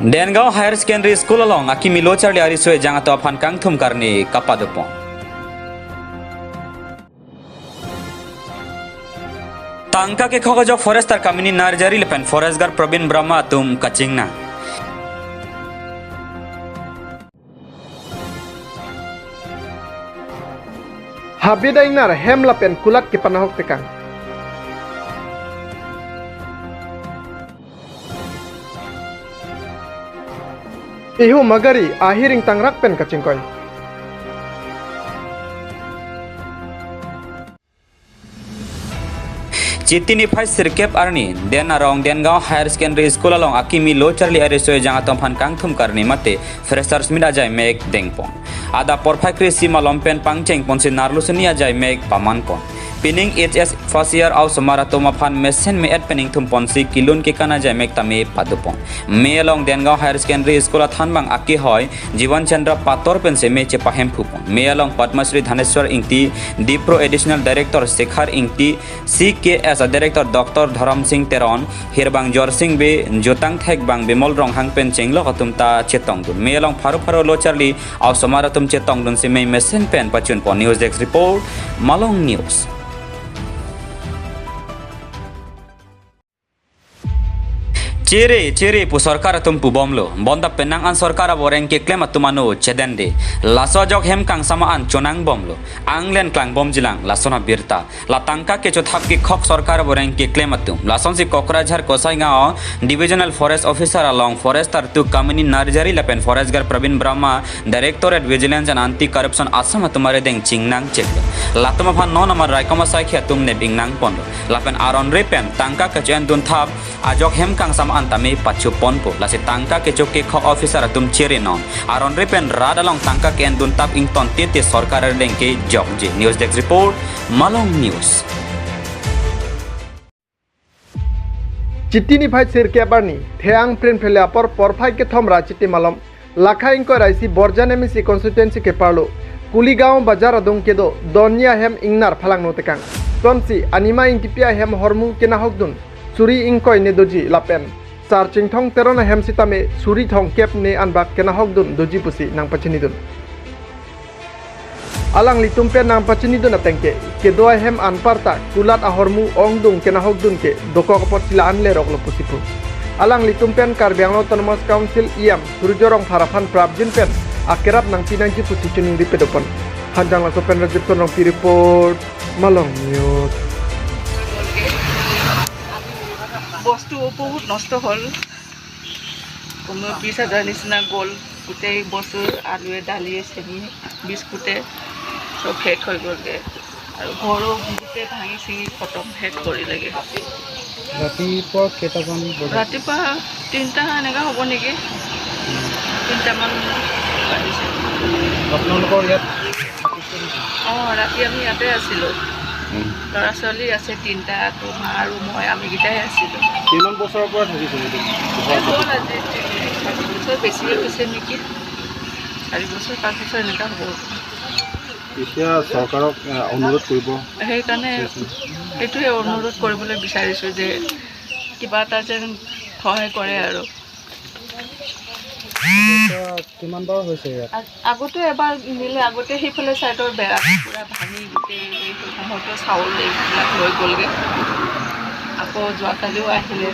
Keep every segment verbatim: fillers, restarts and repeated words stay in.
Dengaon Higher Secondary School along akimi lo charli ariso ejang atum aphan kangthum karne kapadopon. Tangka kekhok ajok Forester Kamini Narjari lapen Forest Guard Probin Brahma atum kachingnang. Habit a-ingnar hem lapen kulat kepanahok tekang. Ihum agari ahir ingtangrak pen kachingkoi. Chiti niphai sirkep arni, Den Arong Dengaon Higher Secondary School along akimi lo charli ariso ejang atum aphan kangthum karne mate Freshers Meet ajai mek dengpon. Adap porphai kre-isi malom pen pangchengponsi narlusuni ajai mek pamanpon. Pining H S first year a-osomar atum aphan mesen me-et pen ingthumponsi kelun kekan ajai mek tame padopon. Me along Dengaon Higher Secondary School athanbang akehoi Jiwan Chandra Pator pensi me chepahemphupon. Me along Padma Shri Dhaneswar Ingti, Dipro Additional Director Shekhar Ingti, C K S a Director Doctor Dharam Singh Teron, hirbang Jorsing Bey, jutang thekbang Bimol Ronghang pen chenglok atum ta chetongdun. Me along pharo pharo lo charli a-osomar atum chetongdunsi me mesen pen pachunpon. News Desk Report, Malong News. Chere, chere pu sorkar atum pubomlo. Bonta penang an sorkar aboreng keklem atum ano chedende. Laso ajok hem kangsam an chonangbomlo. Anglen klangbomjilang lason abirta. La tangka kechothap kekhok sorkar aboreng keklem atum. Lasonsi Kokrajhar Kosaingaon Divisional Forest Officer along Forester two Kamini Narjari lapen Forest Guard Probin Brahma, Directorate Vigilance and Anti-Corruption Assam atum arideng chingnang cheklo. Latum aphan non amar raikom asaikhi atum nep ingnangponlo. Lapen aron-re pen tangka kecho-endunthap ajok hem kangsam an tame pachoponpo. Lasi tangka kecho kekhok officer atum cherenon. Aron-re pen rat along tangka ke-enduntap ingtontete sorkar arideng kejokje. News Desk Report, Malong News. Chiti niphai sirkep arni, Theang Prinpele apor porphai kethom ra Chiti malom, lakha ingkoi ra isi Borjan M A C constituency keparlo Kuligaon Bajar adung kedo Donya hem ingnar phalangno tekang. Sonsi Anima Ingtipi ahem ahormu kenahokdun suri ingkoi ne doji lapen Sar Chingthong Teron ahem sitame suri thomkep ne anbak kenahokdun doji pusi nangpachinidun. Alanglitum pen nangpachinidun ateng ke, kedo ahem anparta kulat ahormu ongdung kenahokdun ke dokok apotsi la-an leroklo pusi pu. Alanglitum pen Karbi Anglong Autonomous Council E M Surjya Rongphar aphan prapjin pen akerap nangpi nangji pusi choningri padopon. Hanjang laso pen Rajib Sonrongpi report, Malong News. বস্তু বহুত নষ্ট হ'ল। কমেও বিশ হাজাৰ নিচিনা গ'ল। গোটেই বস্তু আলুৱে, দালিয়ে, চেনি, বিস্কুটে চব শেষ হৈ গ'লগৈ। আৰু ঘৰো গোটেই ভাঙি চিঙি খতম, শেষ কৰিলেগৈ। ৰাতিপুৱা কেইটামান বজাত? ৰাতিপুৱা তিনিটা এনেকুৱা হ'ব নেকি? তিনিটামান বাজিছে। আপোনালোকৰ ইয়াত থাকিছে নেকি? অ, ৰাতি আমি ইয়াতে আছিলোঁ। উম। ল'ৰা ছোৱালী আছে তিনিটা, তো মা আৰু মই, আমিকেইটাই আছিলোঁ। কিমান বছৰৰ পৰা থাকিছে এইটো? এই হ'ল আজি তিনি, চাৰি বছৰ বেছিয়ে হৈছে নেকি? চাৰি বছৰ, পাঁচ বছৰ এনেকুৱা হ'ব। এতিয়া চৰকাৰক, এ, অনুৰোধ কৰিব। সেইকাৰণে এইটোৱে অনুৰোধ কৰিবলৈ বিচাৰিছোঁ যে কিবা এটা যেন সহায় কৰে আৰু। এতিয়া কিমান বাৰ হৈছে ইয়াত? আগ-, আগতেও এবাৰ নিলে, আগতে সেইফালে চাইডৰ বেৰা পূৰা ভাঙি গোটেই সেই সময়তো চাউল এইবিলাক লৈ গ'লগৈ। আকৌ যোৱাকালিও আহিলে।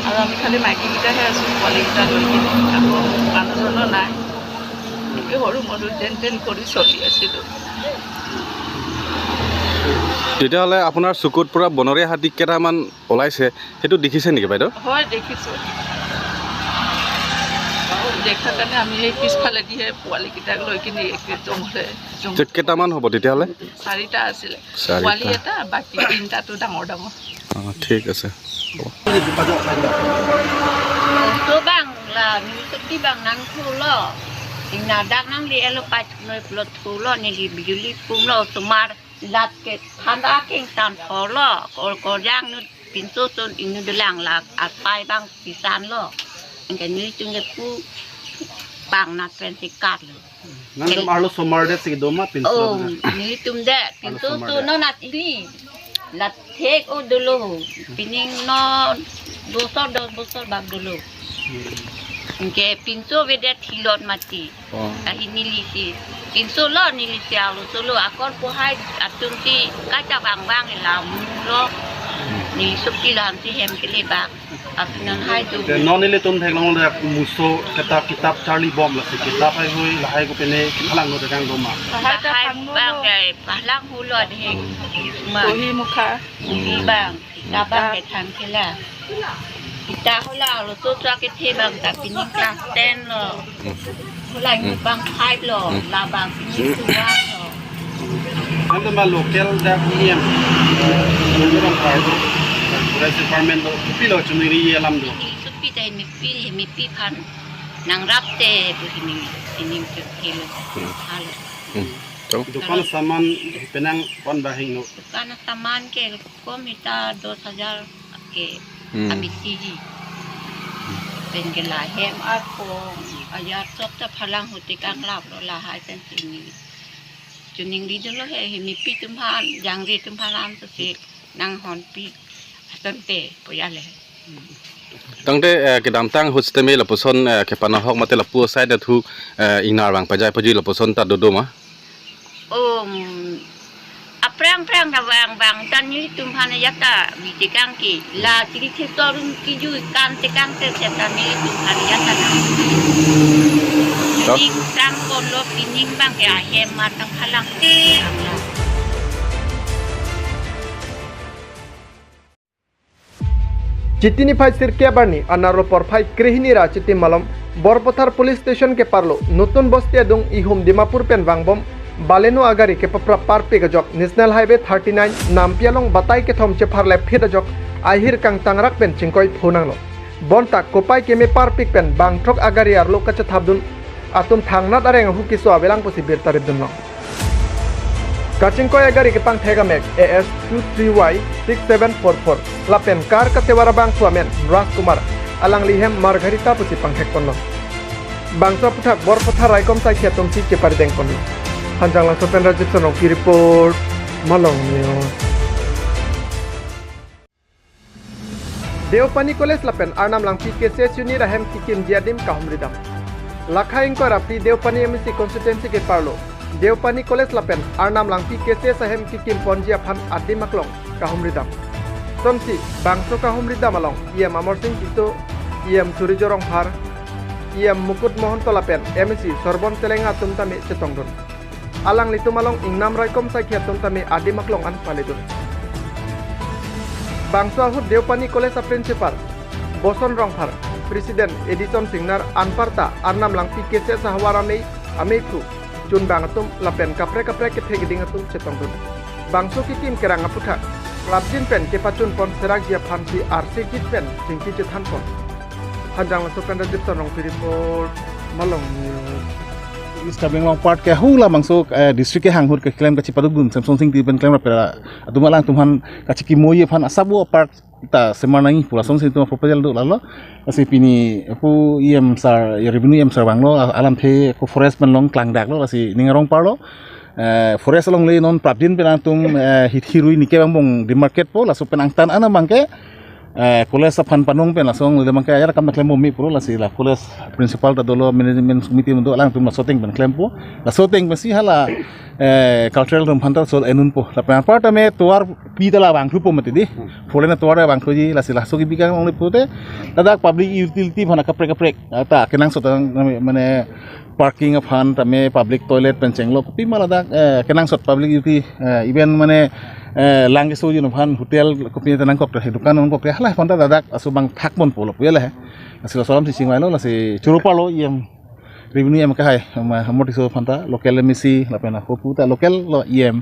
আৰু আমি খালি মাইকীকেইটাহে আছোঁ, পোৱালীকেইটা লৈ কিনে। আকৌ মানুহজনো নাই। এই সৰু মৰু যেন তেন কৰি চলি আছিলোঁ। তেতিয়াহ'লে আপোনাৰ চকুত পূৰা বনৰীয়া হাতী কেইটামান ওলাইছে, সেইটো দেখিছে নেকি বাইদেউ? হয়, দেখিছোঁ। দেখা কাৰণে আমি সেই পিছফালেদিহে পোৱালীকেইটাক লৈ কিনে একে জংঘলে, জংঘল। যে কেইটামান হ'ব তেতিয়াহ'লে? চাৰিটা আছিলে। চাৰিটা। পোৱালী এটা, বাকী তিনিটাতো ডাঙৰ ডাঙৰ। অ, ঠিক আছে। Tobang la, ni seperti bang nang kulo. Ina dak nang di elo pas noi plot kulo ni di bijuli kulo semar lat ke thanda king tan polo. Kol kol yang nu pintu tun inu delang la apai bang pisan lo. Engke ni tung ke pu bang na pen sikat lo. Nangtum arlo somar det si doma pintu. Oh, nelitum det. Arlo pintu somar tu det. Non at ili. Lat thek o dolo. Pining non bosor dos bosor bak dolo. Anke pinso avedet thilot mati. Oh. Ahi nelisi. Pinso lo nelisi arloso lo akor pohai atum si kacha bang bang lam lo. Hmm. Neli sopi lam si hem kele bang. Apinan hai tu. Te non nelitum theklong dak muso kata kitap charlibom lasi kitap haihui lahai kopine kephalang lo dak ang doma. Lahai ta lahai phanglo bang lo. Dai phalang hulo dei. Hmm. Ma. Kohi mukha. Kohi bang. Labang ke thang kela. Kita hula lo so chua kethe bang ta pining class ten lo. Hmm. Hula ini bang five lo, labang pining two lo. Anda ma local dak E M, Mizoram parlo, forest department lo, kopi lo chuniri alam do. Ini supi ta ini pi, ini pi phan nangrap te bu ini, ini ke kilo. Hmm. Halo. Hmm. Dukan saman penang pon bahing no. Dukan saman ke kom hita dos hajar ke. Hmm. Abisi ji. Pen ke lahem ako ajar sok ta phalang huti kaklap lo lahai pen sini. Chuningri dolo he, he mipi tumphan, jangri tumphan lam sesi nanghonpi asonte poya le. Tangte, eh, kedamtang ahut sitame lapuson, eh, kepanohok mate lapu asai na thu, eh, ingnar bang pajai pajui lapuson ta dodo ma? Om, aphrang phrang ta bang bang tan nelitum aphan ajat ta bitekang ke. La chiri chetor un kiju kan tekang te setan nelitum aphan ajat ta na. To? Pining sang kolo pining bang ke ahem matang phalang. Chiti niphai sirkep arni anerlo porphai krehini ra chiti malom Borpathar Police Station keparlo Notun Bosti adung ihum Dimapur pen vangbom Baleno agari kepaprap parpik ajok National Highway thirty-nine nampi along batai kethom chepharle phit ajok ahir kangtangrak pen chingkoi phonanglo. Bonta kopai keme parpik pen bangthrok agari arlo kachethapdun atum thangnat areng ahu keso avelang pusi birta ripdunlong. Kachingkoi agari kepangthek amek A S two three Y six seven four four lapen car kasevar abangphu amen Raj Kumar, alangli hem Margherita pusi pangthekponlo. Bangso aphuthak Borpathar raikom saikhi atum si cheparideng ponlo. Hanjanglangso pen Rajiv Sonongpi report, Malong News. Deopani College lapen Arnam Langpi K C S unit ahem kekimji adim kahumridam. Lakha ingkoi ra phli Deopani M A C constituency keparlo Deopani College lapen Arnam Langpi K C S ahem kekimponji aphan adim aklong kahumridam. Sonsi bangso kahumridam along E M Amarsing Tisso, E M Surijo Rongphar, E M Mukut Mahanta lapen M A C Sorbon Telenga atum tame chetongdun. Alanglitum along ingnam raikom saikhi atum tame adim aklong an paledun. Bangso ahut Deopani College a-principal Boson Rongphar, President Edison Singnar anparta Arnam Langpi K C S ahavar amei, ameiphu, chunbang atum lapen kaprek kaprek kethe keding atum chetongdun. Bangso kekim kerang aphuthak klapjin pen kepachunpon serakji aphansi arsi jit pen chingki chethanpon. Hanjanglangso pen Rajiv Sonongpi report, Malong News. East Karbi Anglong part ke hula bangso, eh, district kehang ahut keklem kachipadukdun Semson Sing Ingti pen klemrap pera atum alangtum aphan kachikimoji aphan asabo part ta semar nangji pu lasonsi itum proposal do lalo. Lasi pini ako E M sir, ya revenue E M sir vanglo, alamthe ako forest pen long klangdaklo, lasi ning arong parlo. Eh, forest along le non prapjin pen atum, eh, hit hirui nike bang bong demarcate po, laso pen angtan ana bangke, eh, college aphan panong pen laso along le bangke ajar kam klembom mi puro, lasi la college principal ta dolo, management committee do, alangtum laso ateng pen klempo. Laso ateng pensi hala, eh, cultural room aphanta so enunpo. Lapen anparta me tovar pi ta la vangthupo mati dei. Four lane atovar vangthuji, lasi laso kebi kang ongle pute. Ladak public utility aphanta kaprek kaprek ta kenangsot, mane parking aphan tame public toilet pen chenglo. Kopima ladak, eh, kenangsot public utility, eh, even mane, eh, lang kesoji aphan hotel kopi ta nangkok te dukan nangkok te hala aphanta ladak aso bang thakponpo lo pu ya le. Lasi laso alamsi chingvailo, lasi choro parlo E M revenue E M kehai, ma, Hamor Tisso aphanta, local M A C, lapen ako puta local lo E M,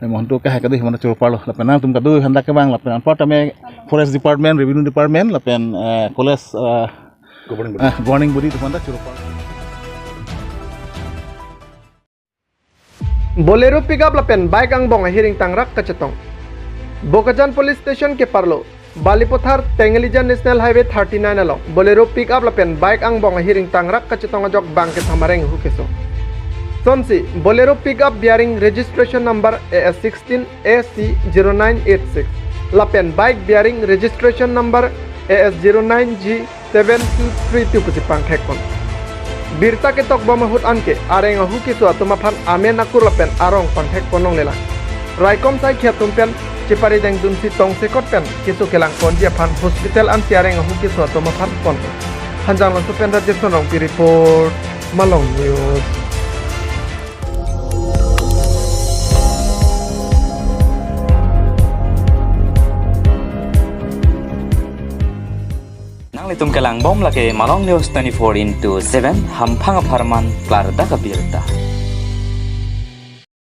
eh, Mahanta kehai kadokave aphanta choro parlo, lapen nangtum kadokave aphanta kevang, lapen anparta me forest department, revenue department, lapen, eh, college, eh, governing body, eh, governing body atum aphanta choro parlo. Bolero pickup lapen bike angbong ahir ingtangrak kachetong. Bokajan Police Station keparlo Balipathar Tengelijan National Highway thirty-nine along Bolero pickup lapen bike angbong ahir ingtangrak kachetong ajok bang kethom areng ahu keso. Sonsi Bolero pickup bearing registration number A S sixteen A C zero nine eight six lapen bike bearing registration number A S zero nine G seven two three two pusi pangthek pon. Birta ketok bom ahut anke areng ahu keso atum aphan amen akur lapen arong pangthek pon longlelang. Raikom saikhi atum pen chepari dengdunsi tongsekot pen keso kelang ponji aphan hospital ansi areng ahu keso atum aphan pon. Hanjanglangso pen Rajesh Sonrongpi report, Malong News. Nanglitum kelang bom lake Malong News twenty-four into seven, hamphang apharman klardak abirta.